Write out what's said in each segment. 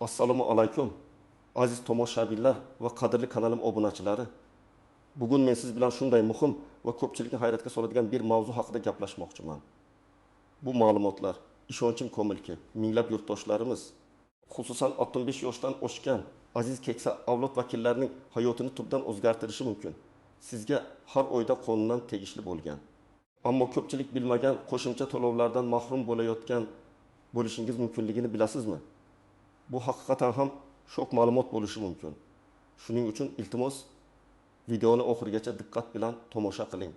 Assalomu alaykum, aziz tomoshabinlar va qadrli kanalim obunachilari. Bugun men siz bilan shunday muhim va ko'pchilikni hayratga soladigan bir mavzu haqida gaplashmoqchiman. Bu ma'lumotlar, ishonchim komilki, minglab yurtdoshlarimiz, xususan 65 yoshdan oshgan aziz keksa avlod vakillarining hayotini tubdan o'zgartirishi mumkin. Sizga har oyda qonundan tegishli bo'lgan, ammo ko'pchilik bilmagan qo'shimcha to'lovlardan mahrum bo'layotgan bo'lishingiz mumkinligini bilasizmi? Bu haqiqatan ham shok ma'lumot bo'lishi mumkin. Shuning uchun iltimos, videoni oxirigacha diqqat bilan tomosha qiling.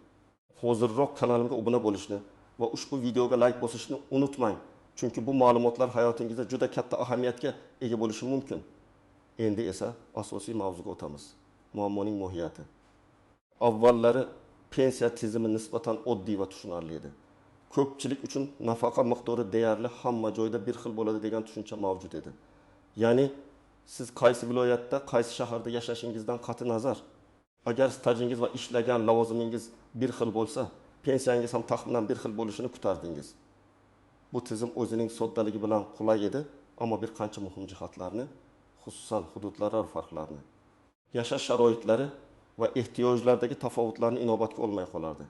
Hozirroq kanalimga obuna bo'lishni va ushbu videoga like bosishni unutmang, chunki bu ma'lumotlar hayotingizda juda katta ahamiyatga ega bo'lishi mumkin. Endi esa asosiy mavzuga o'tamiz. Muammoning mohiyati. Avvallari pensiya tizimi nisbatan oddiy va tushunarli edi. Ko'pchilik uchun nafaqa miqdori deyarli hamma joyda bir xil bo'ladi degan tushuncha mavjud edi. Ya'ni siz qaysi viloyatda, qaysi shaharda yashashingizdan qat'i nazar, agar stajingiz va ishlagan lavozimingiz bir xil bo'lsa, pensiyangiz ham taxminan bir xil bo'lishini kutardingiz. Bu tizim o'zining soddaligi bilan qulay edi, ammo bir qancha muhim jihatlarni, xususan hududlararo farqlarni, yashash sharoitlari va ehtiyojlardagi tafovutlarni inobatga olmay qolardi.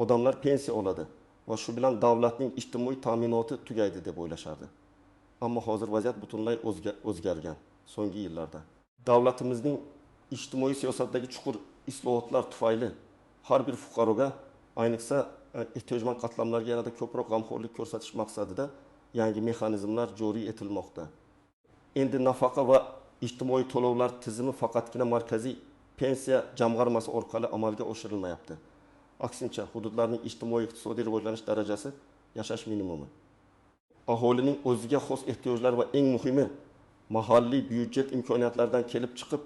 Odamlar pensiya oladi va shu bilan davlatning ijtimoiy ta'minoti tugaydi deb o'ylashardi. Ammo hozir vaziyat butunlay o'zgargan so'nggi yillarda. Davlatimizning ijtimoiy siyosatdagi chuqur islohotlar tufayli har bir fuqaroga, ayniqsa ehtiyojmand qatlamlarga yanada ko'proq g'amxo'rlik ko'rsatish maqsadida yangi mexanizmlar joriy etilmoqda. Endi nafaqa va ijtimoiy to'lovlar tizimi faqatgina markaziy pensiya jamg'armasi orqali amalga oshirilmayapti. Aksincha, hududlarning ijtimoiy-iqtisodiy rivojlanish darajasi, yashash minimumi, aholining o'ziga xos ehtiyojlari va eng muhimi mahalliy byudjet imkoniyatlaridan kelib chiqib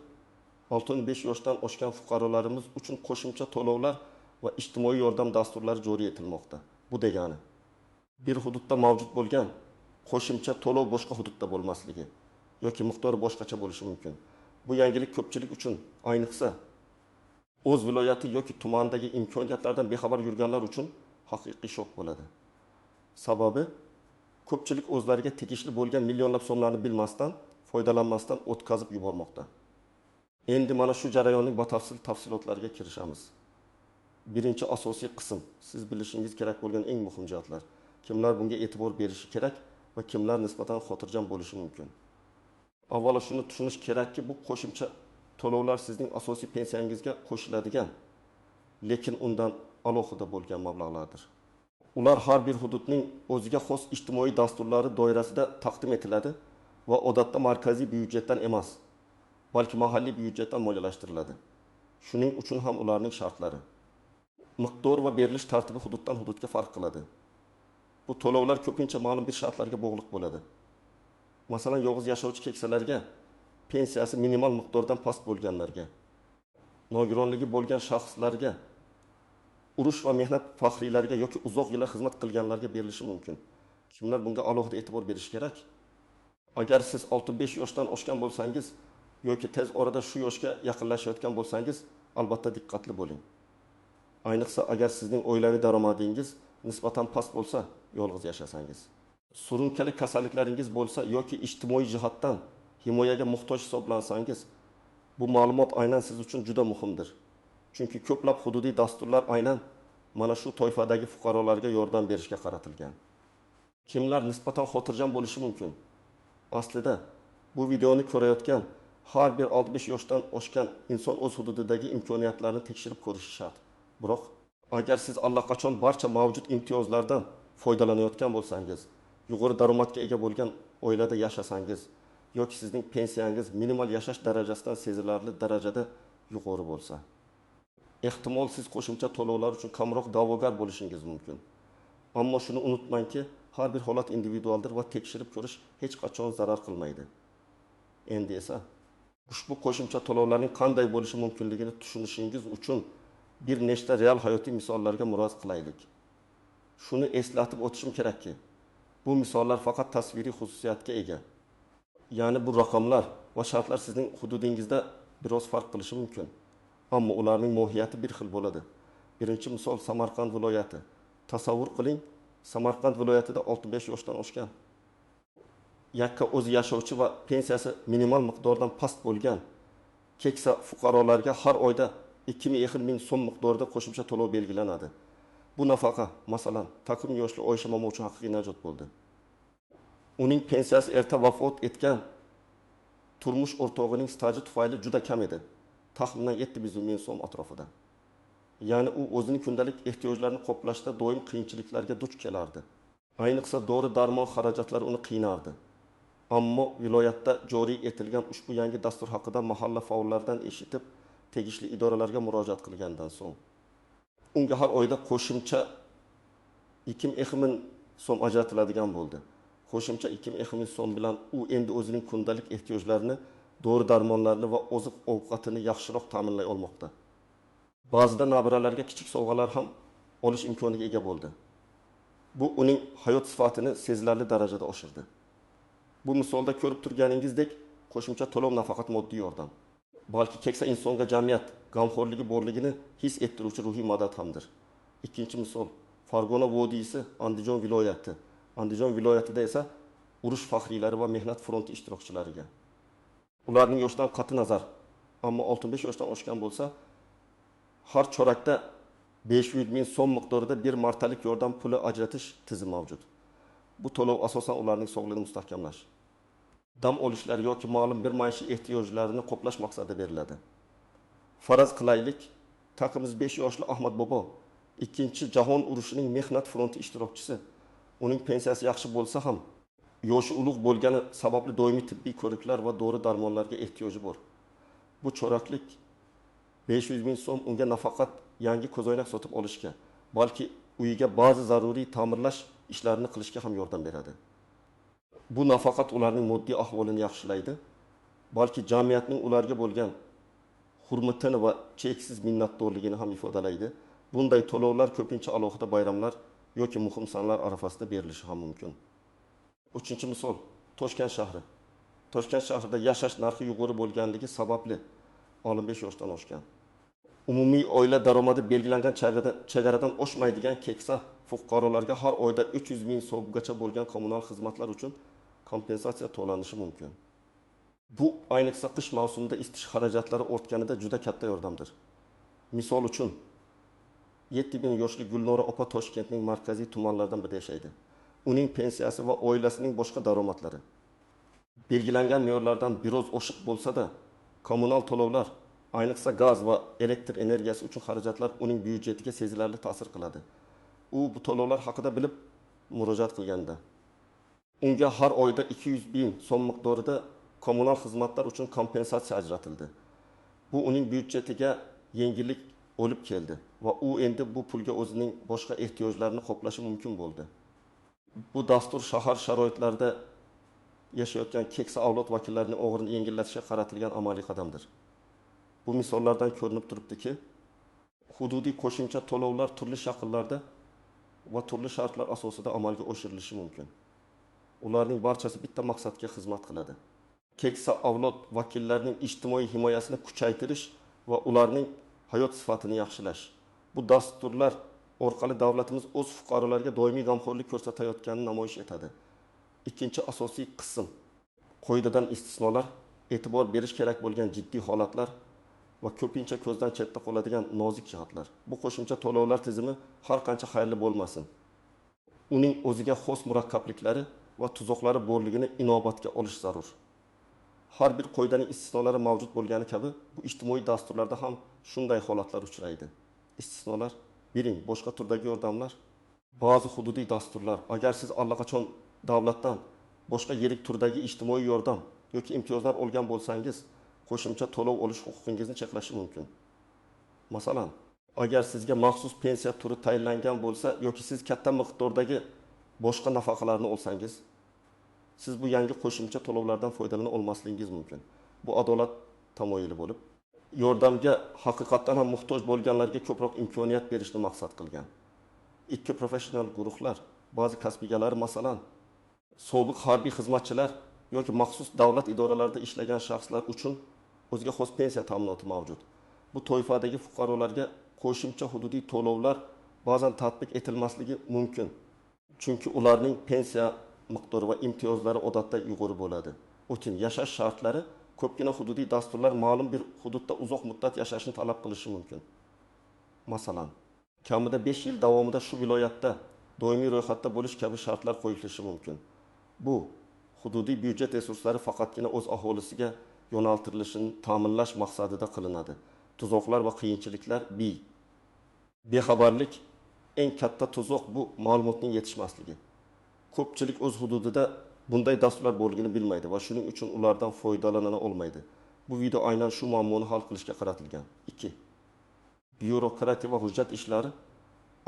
65 yoshdan oshgan fuqarolarimiz uchun qo'shimcha to'lovlar va ijtimoiy yordam dasturlari joriy etilmoqda. Bu degani, bir hududda mavjud bo'lgan qo'shimcha to'lov boshqa hududda bo'lmasligi yoki miqdori boshqacha bo'lishi mumkin. Bu yangilik ko'pchilik uchun, ayniqsa o'z viloyati yoki tumanidagi imkoniyatlardan bexabar yurganlar uchun haqiqiy shok bo'ladi. Sababi, ko'pchilik o'zlariga tegishli bo'lgan millionlab so'mlarni bilmasdan, foydalanmasdan o'tkazib yubormoqda. Endi mana shu jarayonning batafsil tafsilotlariga kirishamiz. Birinchi asosiy qism, siz bilishingiz kerak bo'lgan eng muhim jihatlar. Kimlar bunga e'tibor berishi kerak va kimlar nisbatan xotirjam bo'lishi mumkin. Avvalo shuni tushunish kerakki, bu qo'shimcha to'lovlar sizning asosiy pensiyangizga qo'shiladigan, lekin undan alohida bo'lgan mablag'lardir. Ular har bir hududning o'ziga xos ijtimoiy dasturlari doirasida taqdim etiladi va odatda markaziy byudjetdan emas, balki mahalliy byudjetdan moliyalashtiriladi. Shuning uchun ham ularning shartlari, miqdor va berilish tartibi hududdan hududga farq qiladi. Bu to'lovlar ko'pincha ma'lum bir shartlarga bog'liq bo'ladi. Masalan, yolg'iz yashovchi keksalarga, pensiyasi minimal miqdordan past bo'lganlarga, nogironligi bo'lgan shaxslarga, urush va mehnat faxriylariga yoki uzoq yillar xizmat qilganlarga berilishi mumkin. Kimlar bunga alohida e'tibor berishi kerak? Agar siz 65 yoshdan oshgan bo'lsangiz yoki tez orada shu yoshga yaqinlashayotgan bo'lsangiz, albatta diqqatli bo'ling. Ayniqsa agar sizning oilaviy daromadingiz nisbatan past bo'lsa, yolg'iz yashasangiz, surunkali kasalliklaringiz bo'lsa yoki ijtimoiy jihatdan himoyaga muhtoj hisoblansangiz, bu ma'lumot aynan siz uchun juda muhimdir. Chunki ko'plab hududiy dasturlar aynan mana shu toifadagi fuqarolarga yordam berishga qaratilgan. Kimlar nisbatan xotirjam bo'lishi mumkin? Aslida bu videoni ko'rayotgan har bir 65 yoshdan oshgan inson o'z hududidagi imkoniyatlarni tekshirib ko'rishi shart. Biroq agar siz allaqachon barcha mavjud imtiyozlardan foydalanayotgan bo'lsangiz, yuqori daromadga ega bo'lgan oilada yashasangiz yoki sizning pensiyangiz minimal yashash darajasidan sezilarli darajada yuqori bo'lsa, ehtimol siz qo'shimcha to'lovlar uchun kamroq da'vogar bo'lishingiz mumkin. Ammo shuni unutmangki, har bir holat individualdir va tekshirib ko'rish hech qachon zarar qilmaydi. Endi esa ushbu qo'shimcha to'lovlarning qanday bo'lishi mumkinligini tushunishingiz uchun bir nechta real hayotiy misollarga murojaat qilaylik. Shuni eslatib o'tishim kerakki, bu misollar faqat tasviriy xususiyatga ega. Ya'ni bu raqamlar va shartlar sizning hududingizda biroz farq qilishi mumkin. Ammo ularning mohiyati bir xil bo'ladi. Birinchi misol Samarqand viloyati. Tasavvur qiling, Samarqand viloyatida 65 yoshdan oshgan yakka o'zi yashovchi va pensiyasi minimal miqdordan past bo'lgan keksa fuqarolarga har oyda 2,5 ming so'm miqdorida qo'shimcha to'lov belgilanadi. Bu nafaqa, masalan, takmin yoshli Oysha momo uchun haqiqiy najot bo'ldi. Uning pensiyasi erta vafot etgan turmush o'rtog'ining staji tufayli juda kam edi. Taxminan 700 ming so'm atrofida. Ya'ni u o'zining kundalik ehtiyojlarini qoplashda doim qiyinchiliklarga duch kelardi. Ayniqsa dori-darmon xarajatlari uni qiynardi. Ammo viloyatda joriy etilgan ushbu yangi dastur haqida mahalla faollaridan eshitib, tegishli idoralarga murojaat qilgandan so'ng unga har oyda qo'shimcha 2,5 ming so'm ajratiladigan bo'ldi. Qo'shimcha 2,5 ming so'm bilan u endi o'zining kundalik ehtiyojlarini, dori-darmonlarini va oziq-ovqatini yaxshiroq ta'minlay olmoqda. Ba'zida nabiralarga kichik sovg'alar ham olish imkoniga ega bo'ldi. Bu uning hayot sifatini sezilarli darajada oshirdi. Bu misolda ko'rib turganingizdek, qo'shimcha to'lov nafaqat moddiy yordam, balki keksa insonga jamiyat g'amxo'rligi borligini his ettiruvchi ruhiy madad hamdir. Ikkinchi misol, Farg'ona vodiysi, Andijon viloyati. Andijon viloyatida esa urush faxriylari va mehnat fronti ishtirokchilariga, ularning yoshidan qat'i nazar, ammo 65 yoshdan oshgan bo'lsa, har chorakda 500 ming so'm miqdorida bir martalik yordam puli ajratish tizimi mavjud. Bu to'lov asosan ularning sog'lig'ini mustahkamlash, dam olishlari yoki ma'lum bir maishiy ehtiyojlarini qoplash maqsadida beriladi. Faraz qilaylik, taqimiz 5 yoshli Ahmad bobo, 2-jahon urushining mehnat fronti ishtirokchisi. Uning pensiyasi yaxshi bo'lsa ham, yoshi ulug' bo'lgani sababli doimiy tibbiy ko'riklar va dori-darmonlarga ehtiyoji bor. Bu choraklik 500 ming so'm unga nafaqat yangi ko'zoynak sotib olishga, balki uyiga ba'zi zaruriy ta'mirlash ishlarini qilishga ham yordam beradi. Bu nafaqat ularning moddiy ahvolini yaxshilaydi, balki jamiyatning ularga bo'lgan hurmatini va cheksiz minnatdorligini ham ifodalaydi. Bunday to'lovlar ko'pincha alohida bayramlar yoki muhim sanalar arafasida berilishi ham mumkin. Uchinchi misol, Toshkent shahri. Toshkent shahrida yashash narxi yuqori bo'lganligi sababli 65 yoshdan oshgan, umumiy oila daromadi belgilangan chegaradan oshmaydigan keksa fuqarolarga har oyda 300 ming so'mgacha bo'lgan kommunal xizmatlar uchun kompensatsiya to'lanishi mumkin. Bu ayniqsa qish mavsumida isitish xarajatlari ortganida juda katta yordamdir. Misol uchun, 7000 yoshli Gulnora opa Toshkentning markaziy tumanlaridan birida yashaydi. Uning pensiyasi va oilasining boshqa daromadlari belgilangan me'yorlardan biroz oshiq bo'lsa-da, kommunal to'lovlar, ayniqsa gaz va elektr energiyasi uchun xarajatlar uning byudjetiga sezilarli ta'sir qiladi. U bu to'lovlar haqida bilib murojaat qilganda, unga har oyda 200 ming so'm miqdorida kommunal xizmatlar uchun kompensatsiya ajratildi. Bu uning byudjetiga yengillik olib keldi va u endi bu pulga o'zining boshqa ehtiyojlarini qoplashi mumkin bo'ldi. Bu dastur shahar sharoitlarida yashayotgan keksa avlod vakillarining og'irini yengillatishga qaratilgan amaliy qadamdir. Bu misollardan ko'rinib turibdiki, hududiy qo'shimcha to'lovlar turli shakllarda va turli shartlar asosida amalga oshirilishi mumkin. Ularning barchasi bitta maqsadga xizmat qiladi. Keksa avlod vakillarining ijtimoiy himoyasini kuchaytirish va ularning hayot sifatini yaxshilash. Bu dasturlar orqali davlatimiz o'z fuqarolariga doimiy g'amxo'rlik ko'rsatayotganini namoyish etadi. Ikkinchi asosiy qism, qoidadan istisnolar, e'tibor berish kerak bo'lgan jiddiy holatlar va ko'pincha ko'zdan chetda qoladigan nozik jihatlar. Bu qo'shimcha to'lovlar tizimi har qancha xayrli bo'lmasin, uning o'ziga xos murakkabliklari va tuzoqlari borligini inobatga olish zarur. Har bir qoidaning istisnolari mavjud bo'lgani kabi, bu ijtimoiy dasturlarda ham shunday holatlar uchraydi. Istisnolar: biring, boshqa turdagi yordamlar, ba'zi hududiy dasturlar. Agar siz allaqachon davlatdan boshqa yirik turdagi ijtimoiy yordam yoki imtiyozlar olgan bo'lsangiz, qo'shimcha to'lov olish huquqingizni cheklashi mumkin. Masalan, agar sizga maxsus pensiya turi tayinlangan bo'lsa yoki siz katta miqdordagi boshqa nafaqalarni olsangiz, siz bu yangi qo'shimcha to'lovlardan foydalana olmasligingiz mumkin. Bu adolat tamoyili bo'lib, yordamga haqiqatdan ham muhtoj bo'lganlarga ko'proq imkoniyat berishni maqsad qilgan. Ikki professional guruhlar, ba'zi kasb egalari, masalan, sobiq harbiy xizmatchilar yoki maxsus davlat idoralarida ishlagan shaxslar uchun o'ziga xos pensiya ta'minoti mavjud. Bu toifadagi fuqarolarga qo'shimcha hududiy to'lovlar ba'zan tatbiq etilmasligi mumkin. Chunki ularning pensiya miqdori va imtiyozlari odatda yuqori bo'ladi. O'tin yashash shartlari. Ko'pgina hududiy dasturlar ma'lum bir hududda uzoq muddat yashashni talab qilishi mumkin. Masalan, kamida 5 yil davomida shu viloyatda doimiy ro'yxatda bo'lish kabi shartlar qo'yilishi mumkin. Bu hududiy byudjet resurslari faqatgina o'z aholisiga yo'naltirilishini ta'minlash maqsadida qilinadi. Tuzoqlar va qiyinchiliklar. B. Bexabarlik. Eng katta tuzoq bu ma'lumotning yetishmasligi. Ko'pchilik o'z hududida bunday dasturlar borligini bilmaydi va shuning uchun ulardan foydalana olmaydi. Bu video aynan shu muammoni hal qilishga qaratilgan. 2. Byurokratiya va hujjat ishlari.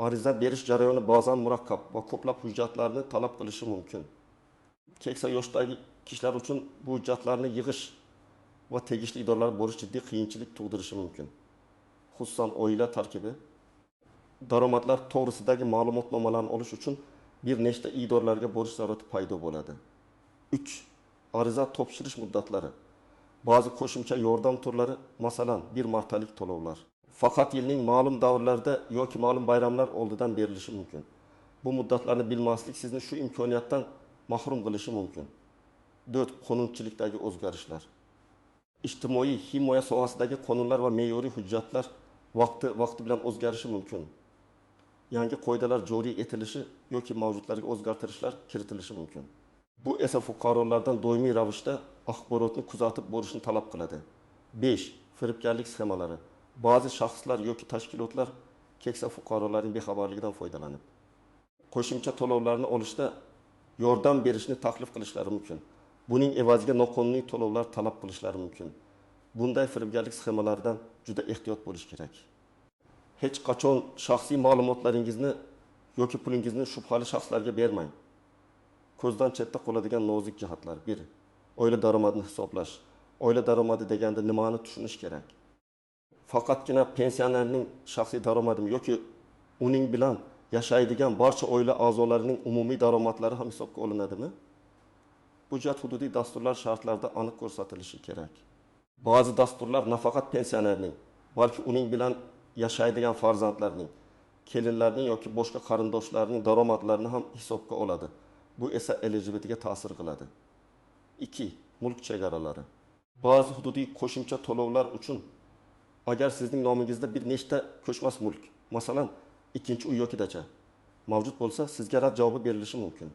Ariza berish jarayoni ba'zan murakkab va ko'plab hujjatlarni talab qilishi mumkin. Keksa yoshdagi kishilar uchun bu hujjatlarni yig'ish va tegishli idoralarga borish jiddiy qiyinchilik tug'dirishi mumkin. Xususan, oila tarkibi, daromadlar to'g'risidagi ma'lumotnomalarni olish uchun bir nechta idoralarga borish zarurati paydo bo'ladi. 3. Ariza topshirish muddatlari. Ba'zi qo'shimcha yordam turlari, masalan, bir martalik to'lovlar, faqat yilning ma'lum davrlarida yoki ma'lum bayramlar oldidan berilishi mumkin. Bu muddatlarni bilmaslik sizni shu imkoniyatdan mahrum qilishi mumkin. 4. Qonunchilikdagi o'zgarishlar. Ijtimoiy himoya sohasidagi qonunlar va me'yoriy hujjatlar vaqti bilan o'zgarishi mumkin. Yangi qoidalar joriy etilishi yoki mavjudlarga o'zgartirishlar kiritilishi mumkin. Bu esa fuqarolardan doimiy ravishda axborotni kuzatib borishni talab qiladi. 5. Firibgarlik sxemalari. Ba'zi shaxslar yoki tashkilotlar keksa fuqarolarning bexabarligidan foydalanib, qo'shimcha to'lovlarni olishda yordam berishni taklif qilishlari mumkin. Buning evaziga noqonuniy to'lovlar talab qilishlari mumkin. Bunday firibgarlik sxemalaridan juda ehtiyot bo'lish kerak. Hech qachon shaxsiy ma'lumotlaringizni yoki pulingizni shubhali shaxslarga bermang. Ko'zdan chetda qoladigan nozik jihatlar. 1. Oila daromadini hisoblash. Oila daromadi deganda nimani tushunish kerak? Faqatgina pensionerning shaxsiy daromadimi yoki uning bilan yashaydigan barcha oila a'zolarining umumiy daromadlari ham hisobga olinadimi? Bu jihat hududiy dasturlar shartlarida aniq ko'rsatilishi kerak. Ba'zi dasturlar nafaqat pensionerning, balki uning bilan yashaydigan farzandlarning, kelinlarning yoki boshqa qarindoshlarning daromadlarini ham hisobga oladi. Bu esa eligibilityga ta'sir qiladi. 2. Mulk chegaralari. Ba'zi hududiy qo'shimcha to'lovlar uchun agar sizning nomingizda bir nechta ko'chmas mulk, masalan, ikkinchi uy yoki dacha mavjud bo'lsa, sizga rad javobi berilishi mumkin.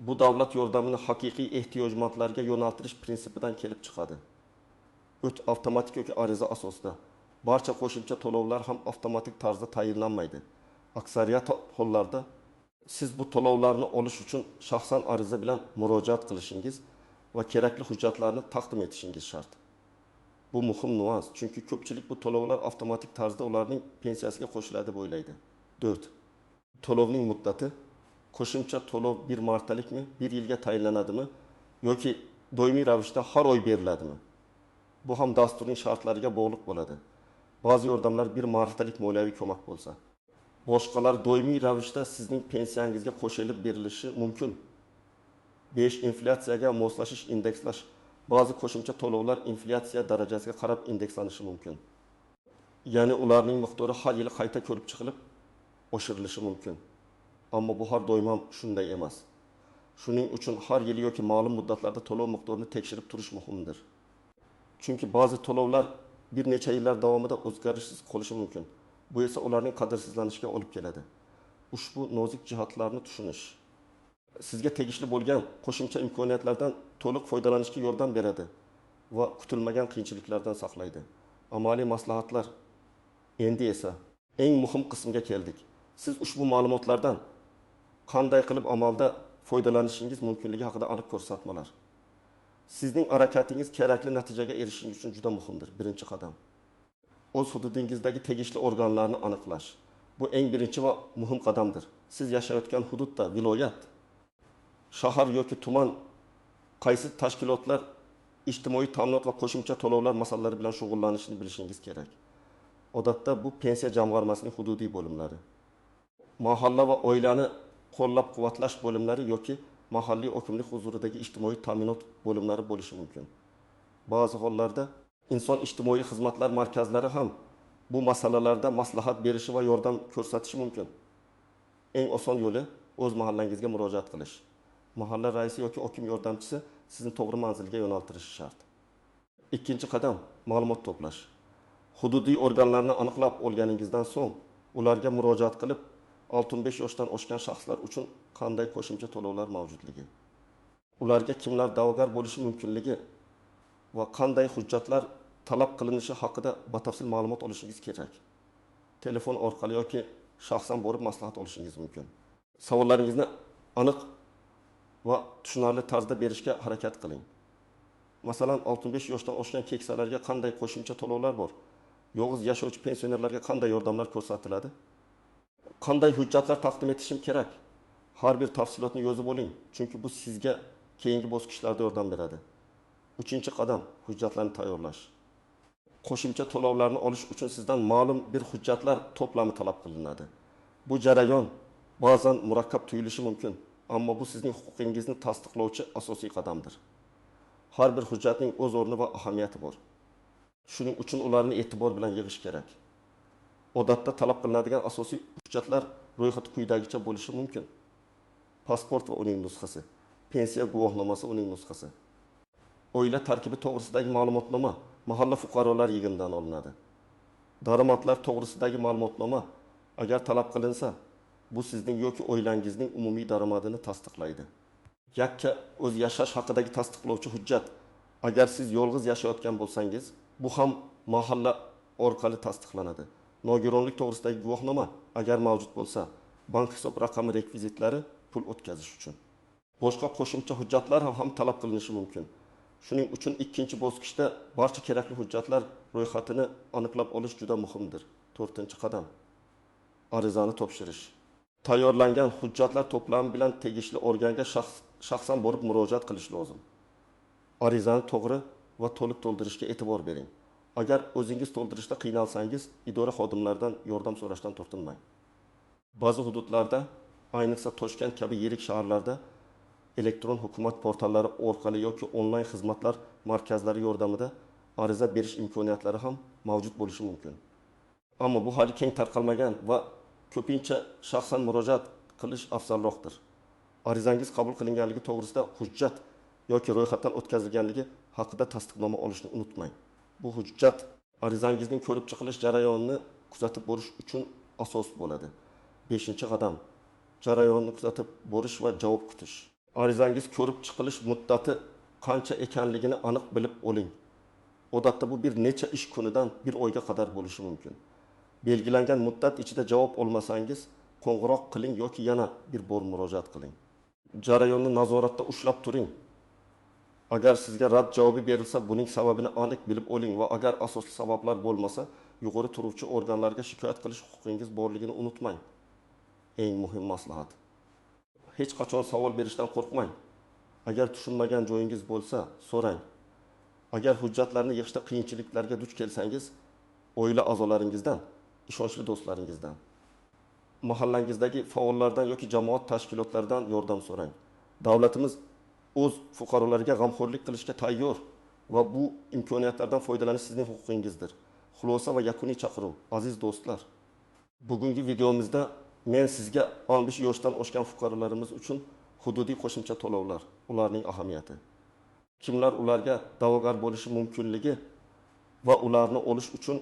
Bu davlat yordamini haqiqiy ehtiyojmandlarga yo'naltirish prinsipidan kelib chiqadi. 3. Avtomatik yoki ariza asosida. Barcha qo'shimcha to'lovlar ham avtomatik tarzda tayinlanmaydi. Aksariyat hollarda siz bu to'lovlarni olish uchun shaxsan ariza bilan murojaat qilishingiz va kerakli hujjatlarni taqdim etishingiz shart. Bu muhim nuans, chunki ko'pchilik bu to'lovlar avtomatik tarzda ularning pensiyasiga qo'shiladi deb o'ylaydi. 4. To'lovning muddati. Qo'shimcha to'lov bir martalikmi, bir yilga tayinlanadimi yoki doimiy ravishda har oy beriladimi? Bu ham dasturning shartlariga bog'liq bo'ladi. Ba'zi yordamlar bir martalik moliyaviy ko'mak bo'lsa, boshqalar doimiy ravishda sizning pensiyangizga qo'shilib berilishi mumkin. 5. Inflyatsiyaga moslashish, indekslash. Ba'zi qo'shimcha to'lovlar inflyatsiya darajasiga qarab indekslanishi mumkin. Ya'ni ularning miqdori har yili qayta ko'rib chiqilib oshirilishi mumkin. Ammo bu har doim ham shunday emas. Shuning uchun har yili yoki ma'lum muddatlarda to'lov miqdorini tekshirib turish muhimdir. Chunki ba'zi to'lovlar bir necha yillar davomida o'zgarishsiz qolishi mumkin. Bu esa ularning qadrsizlanishiga olib keladi. Ushbu nozik jihatlarni tushunish sizga tegishli bo'lgan qo'shimcha imkoniyatlardan to'liq foydalanishga yordam beradi va kutilmagan qiyinchiliklardan saqlaydi. Amaliy maslahatlar. Endi esa eng muhim qismga keldik. Siz ushbu ma'lumotlardan qanday qilib amalda foydalanishingiz mumkinligi haqida aniq ko'rsatmalar. Sizning harakatingiz kerakli natijaga erishishingiz uchun juda muhimdir. Birinchi qadam. O'z hududingizdagi tegishli organlarni aniqlash. Bu eng birinchi va muhim qadamdir. Siz yashayotgan hududda viloyat, shahar yoki tuman qaysi tashkilotlar ijtimoiy ta'minot va qo'shimcha to'lovlar masalalari bilan shug'ullanishini bilishingiz kerak. Odatda bu pensiya jamg'armasining hududiy bo'limlari, mahalla va oilani qo'llab-quvvatlash bo'limlari yoki mahalliy hokimlik huzuridagi ijtimoiy ta'minot bo'limlari bo'lishi mumkin. Ba'zi hollarda inson ijtimoiy xizmatlar markazlari ham bu masalalarda maslahat berishi va yordam ko'rsatishi mumkin. Eng oson yo'li o'z mahallangizga murojaat qilish. Mahalla raisi yoki hokim yordamchisi sizni to'g'ri manzilga yo'naltirishi shart. Ikkinchi qadam ma'lumot to'plash. Hududiy organlarni aniqlab olganingizdan so'ng, ularga murojaat qilib, 65 yoshdan oshgan shaxslar uchun qanday qo'shimcha to'lovlar mavjudligi, ularga kimlar da'vogar bo'lishi mumkinligi va qanday hujjatlar talab qilinishi haqida batafsil ma'lumot olishingiz kerak. Telefon orqali yoki shaxsan borib maslahat olishingiz mumkin. Savollaringizni aniq va tushunarli tarzda berishga harakat qiling. Masalan, 65 yoshdan oshgan keksalarga qanday qo'shimcha to'lovlar bor? Yolg'iz yashovchi pensionerlarga qanday yordamlar ko'rsatiladi? Qanday hujjatlar taqdim etishim kerak? Har bir tafsilotni yozib oling, chunki bu sizga keyingi bosqichlarda yordam beradi. Uchinchi qadam hujjatlarni tayyorlash. Qo'shimcha to'lovlarni olish uchun sizdan ma'lum bir hujjatlar to'plami talab qilinadi. Bu jarayon ba'zan murakkab tuyulishi mumkin, ammo bu sizning huquqingizni tasdiqlovchi asosiy qadamdir. Har bir hujjatning o'z o'rni va ahamiyati bor. Shuning uchun ularni e'tibor bilan yig'ish kerak. Odatda talab qilinadigan asosiy hujjatlar ro'yxati quyidagicha bo'lishi mumkin. Pasport va uning nusxasi, pensiya guvohnomasi uning nusxasi, oila tarkibi to'g'risidagi ma'lumotnoma mahalla fuqarolar yig'inidan olinadi. Daromadlar to'g'risidagi ma'lumotnoma agar talab qilinsa, bu sizning yoki oilangizning umumiy daromadini tasdiqlaydi. Yakka o'z yashash haqidagi tasdiqlovchi hujjat, agar siz yolg'iz yashayotgan bo'lsangiz, bu ham mahalla orqali tasdiqlanadi. Nogironlik to'g'risidagi guvohnoma agar mavjud bo'lsa, bank hisob raqami rekvizitlari pul o'tkazish uchun. Boshqa qo'shimcha hujjatlar ham talab qilinishi mumkin. Shuning uchun ikkinchi bosqichda barcha kerakli hujjatlar ro'yxatini aniqlab olish juda muhimdir. To'rtinchi qadam arizani topshirish. Tayyorlangan hujjatlar to'plami bilan tegishli organga shaxsan borib murojaat qilish lozim. Arizani to'g'ri va to'liq to'ldirishga e'tibor bering. Agar o'zingiz to'ldirishda qiynalsangiz, idora xodimlaridan yordam so'rashdan tortinmang. Ba'zi hududlarda, ayniqsa Toshkent kabi yirik shaharlarda elektron hukumat portallari orqali yoki onlayn xizmatlar markazlari yordamida ariza berish imkoniyatlari ham mavjud bo'lishi mumkin. Ammo bu hali keng tarqalmagan va ko'pincha shaxsan murojaat qilish afzalroqdir. Arizangiz qabul qilinganligi to'g'risida hujjat yoki ro'yxatdan o'tkazilganligi haqida tasdiqnoma olishni unutmang. Bu hujjat arizangizning ko'rib chiqilish jarayonini kuzatib borish uchun asos bo'ladi. 5-qadam jarayonni kuzatib borish va javob kutish. Arizangiz ko'rib chiqilish muddati qancha ekanligini aniq bilib oling. Odatda bu bir necha ish kunidan bir oyga qadar bo'lishi mumkin. Belgilangan muddat ichida javob olmasangiz, qo'ng'iroq qiling yoki yana bir bor murojaat qiling. Jarayonni nazoratda ushlab turing. Agar sizga rad javobi berilsa, buning sababini aniq bilib oling va agar asosli sabablar bo'lmasa, yuqori turuvchi organlarga shikoyat qilish huquqingiz borligini unutmang. Eng muhim maslahat. Hech qachon savol berishdan qo'rqmang. Agar tushunmagan joyingiz bo'lsa, so'rang. Agar hujjatlarni yig'ishda qiyinchiliklarga duch kelsangiz, oila a'zolaringizdan, ishonchli do'stlaringizdan, mahallangizdagi faollardan yoki jamoat tashkilotlaridan yordam so'rang. Davlatimiz o'z fuqarolariga g'amxo'rlik qilishga tayyor va bu imkoniyatlardan foydalanish sizning huquqingizdir. Xulosa va yakuniy chaqiruv. Aziz do'stlar, bugungi videomizda men sizga 65 yoshdan oshgan fuqarolarimiz uchun hududiy qo'shimcha to'lovlar, ularning ahamiyati, kimlar ularga da'vogar bo'lishi mumkinligi va ularni olish uchun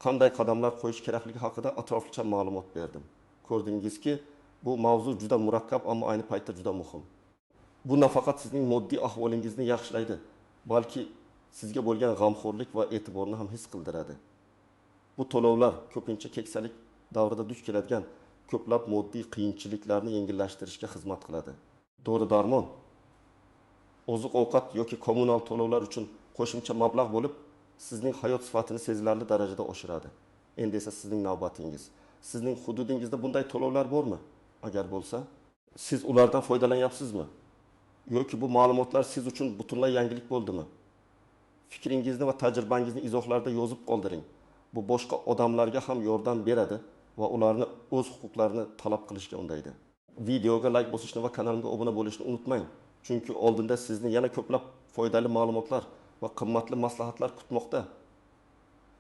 qanday qadamlar qo'yish kerakligi haqida atroflicha ma'lumot berdim. Ko'rdingizki, bu mavzu juda murakkab, ammo ayni paytda juda muhim. Bu nafaqat sizning moddiy ahvolingizni yaxshilaydi, balki sizga bo'lgan g'amxo'rlik va e'tiborni ham his qildiradi. Bu to'lovlar ko'pincha keksalik davrida duch keladigan ko'plab moddiy qiyinchiliklarni yengillashtirishga xizmat qiladi. Dori-darmon, oziq-ovqat yoki kommunal to'lovlar uchun qo'shimcha mablag' bo'lib, sizning hayot sifatini sezilarli darajada oshiradi. Endi esa sizning navbatingiz. Sizning hududingizda bunday to'lovlar bormi? Agar bo'lsa, siz ulardan foydalanyapsizmi? Yoki bu ma'lumotlar siz uchun butunlay yangilik bo'ldimi? Fikringizni va tajribangizni izohlarda yozib qoldiring. Bu boshqa odamlarga ham yordam beradi va ularni o'z huquqlarini talab qilishga undaydi. Videoga like bosishni va kanalimga obuna bo'lishni unutmang. Chunki oldinda sizni yana ko'plab foydali ma'lumotlar va qimmatli maslahatlar kutmoqda.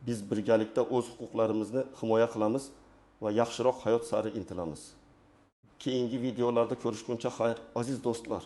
Biz birgalikda o'z huquqlarimizni himoya qilamiz va yaxshiroq hayot sari intilamiz. Keyingi videolarda ko'rishguncha xayr, aziz do'stlar.